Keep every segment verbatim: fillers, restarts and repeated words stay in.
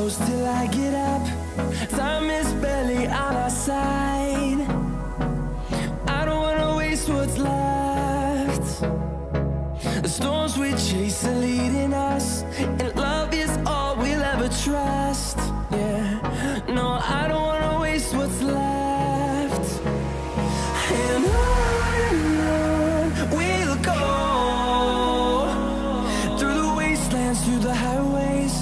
Till I get up, time is barely on our side. I don't wanna waste what's left. The storms we chase are leading us, and love is all we'll ever trust. Yeah, no, I don't wanna waste what's left. And on and on we'll go, through the wastelands, through the highways,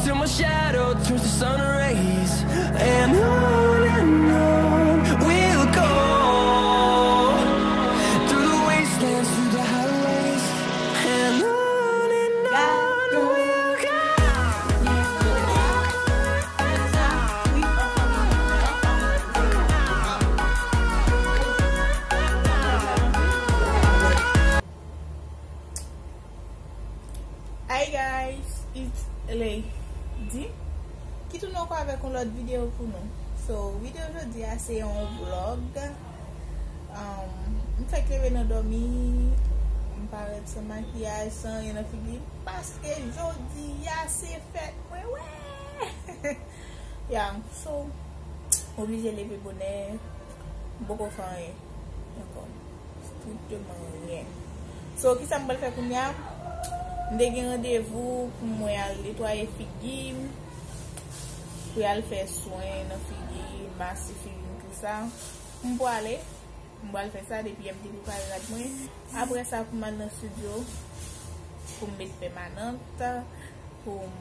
till my shadow turns to sun rays. And on and on we'll go, through the wastelands, through the highways, and on and on we'll go. Hi guys, it's Lady. Ki tounen ankò avèk yon lòt videyo pou nou. So, videyo jodi a se yon vlog. Um, m fèk leve nan dòmi, m parèt san makiyaj, san anyen nan figi m, paske jodi a se fèt mwen, wè! Ya, so, m oblije leve bonè, m poko fè anyen ankò. Strikteman anyen. So, kisa m pral fè kounye a? M te gen randevou pou mwen al netwaye figi m, pou y al fè swen nan figi, mase figi m, tout sa. M pwale, m pral fè sa depi yè m te prepare rad mwen. Apre sa, pou m al nan estidyo, pou m met pèmanant, pou m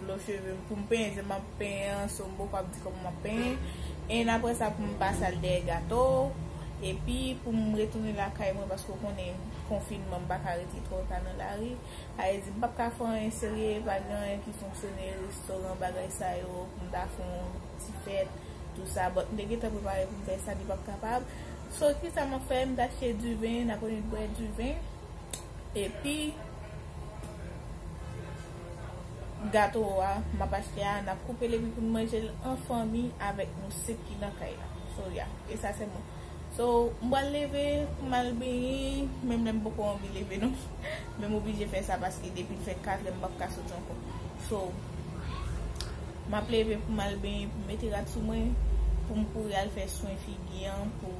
blo cheve m, pou m penyen jan m ap penyen an, so m poko ap di kòman m ap penyen. And apre sa, pou m pase al dèyè gato. Epi, pou m retounen lakay mwen, paske w konnen konfinman, m pa ka rete twò ta nan lari. Sa vle di, m p ap ka fè anyen serye, pa gen anyen ki fonksyone, restoran, bagay sa yo, pou m ta fè yon ti fèt, tout sa. But m te gentan prepare pou m fè sa, li p ap kapab. So, kisa m ap fè? M t achte diven, n ap annik bwè diven. Epi, gato a, m ap achte a, n ap koupe l epi pou n manje l an fanmi avèk nou senk ki nan kay la. So, yeah, e sa se mwen. So, m pral leve pou m al benyen, menm lè m poko anvi leve non. Men m oblije fè sa paske depi l fè kat è m p ap ka soti ankò. So, m ap leve pou m al benyen, pou m mete rad sou mwen, pou m kouri al fè swen figi an, pou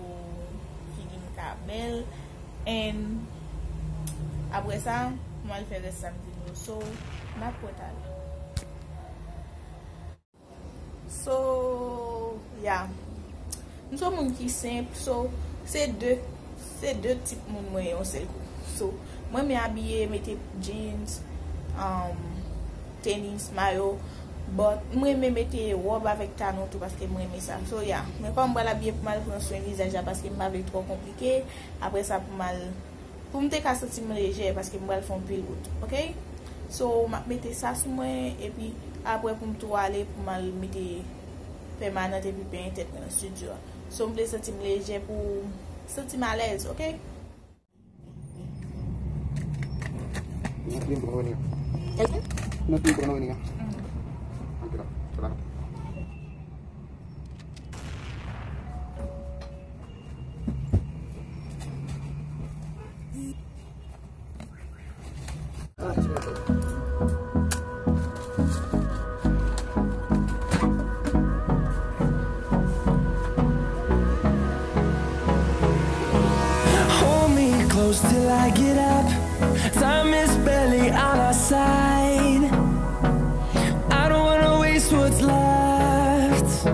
figi m ka bèl. And apre sa, m al fè rès sa m di nou yo. So, n ap wè talè. So, yeah. M se yon moun ki senp, so, se de, se de tip moun mwen ye yon sèl kou. So, mwen renmen abiye, mete jeans, um, tenis, mayo, but mwen renmen mete wòb avèk talon tou paske mwen renmen sa. So, yeah. Men kòm m pral abiye pou m al pran swen vizaj la paske m pa vle twò konplike, apre sa pou m al pou m te ka santi m lejè, paske m pral fè yon pil wout, oke? So, m ap mete sa sou mwen, epi apre pou m tou ale, pou m al mete pèmanant epi penyen tèt mwen nan estidyo a. So, m vle santi m lejè pou santi m alèz, oke? Nan pye m pran veni a. Nan pye m pran veni a. Ok, la. La. Hold me close till I get up. Time is barely on our side. I don't wanna waste what's left.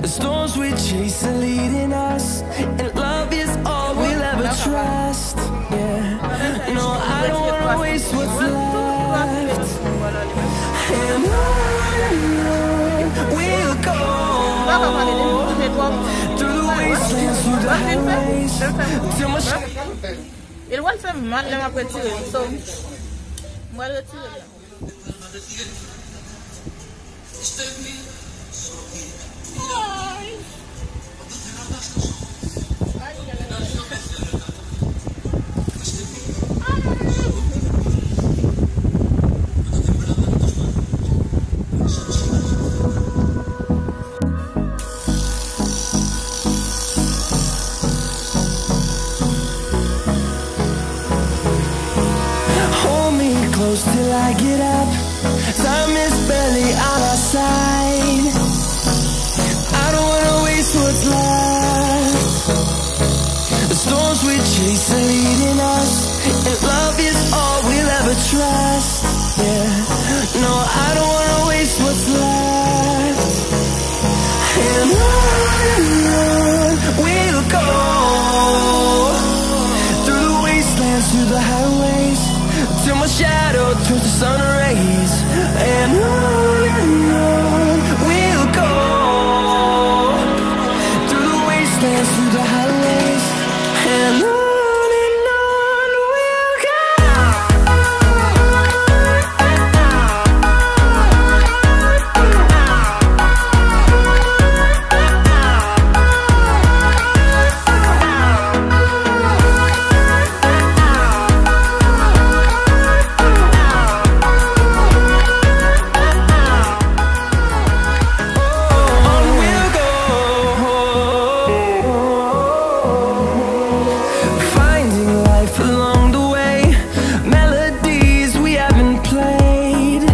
The storms we chase are leading us, and love is all we'll ever trust. Yeah, no, I don't wanna waste what's left. And on and on we'll go through the wastelands, through the highways, till my sh- E l pral fè m mal lè m ap retire l. So, m pral retire l la. Hold me close till I get up. Time is barely on our side. I don't wanna waste what's left. The storms we chase are leading us, and love is all we'll ever trust. Yeah, no, I don't wanna waste what's left. And on and on we'll go, through the wastelands, through the highways, till my shadow turns to sun rays. And on and on we'll go, through the wastelands, through the highways, and on and on we'll go. On we'll go, finding life along the way, melodies we haven't played.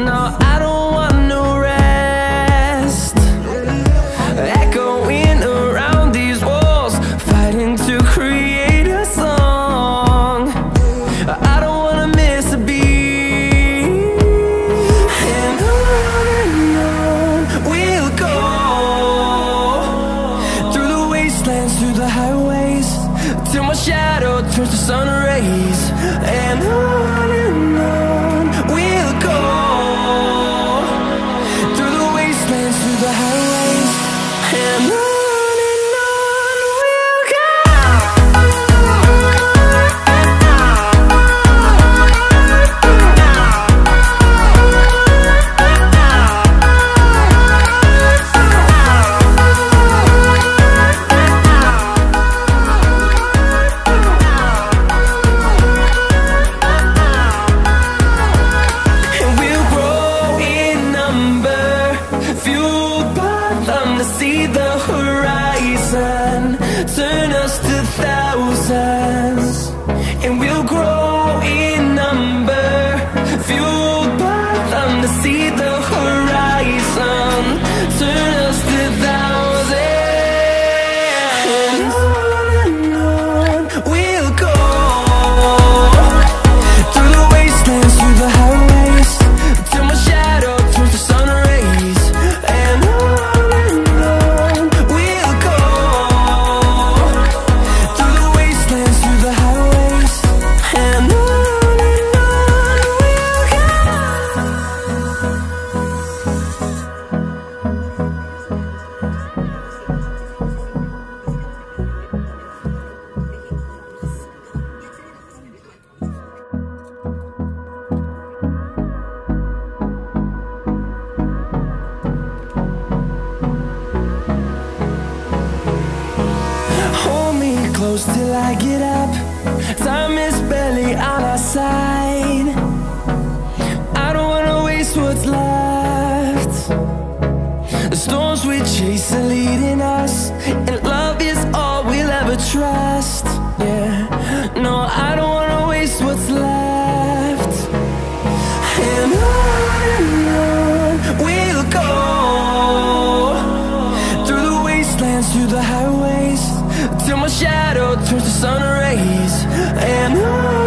No, I don't want no rest. Echoing around these walls, fighting to create a song. I don't wanna miss a beat. And on and on we'll go, through the wastelands, through the highways, till my shadow turns to sun rays. And on and on we'll go, through the wastelands, through the highways, and on and on we'll go. And we'll grow in number, fueled by them to see the horizon, turn us to thousands. And we'll grow in number, fueled by them to see the horizon, turn us to thousands. And on and on we'll go, through the wastelands, through the highways, till my shadow turns to sun rays. And on and on we'll go, through the wastelands, through the highways, and on and on we'll go. Hold me close till I get up. Time is barely on our side. I don't wanna waste what's left. The storms we chase are leading us, and love is all we'll ever trust. Yeah, no, I don't wanna waste what's left. And on and on we'll go, through the wastelands, through the highways, till my shadow turns to sun rays. And on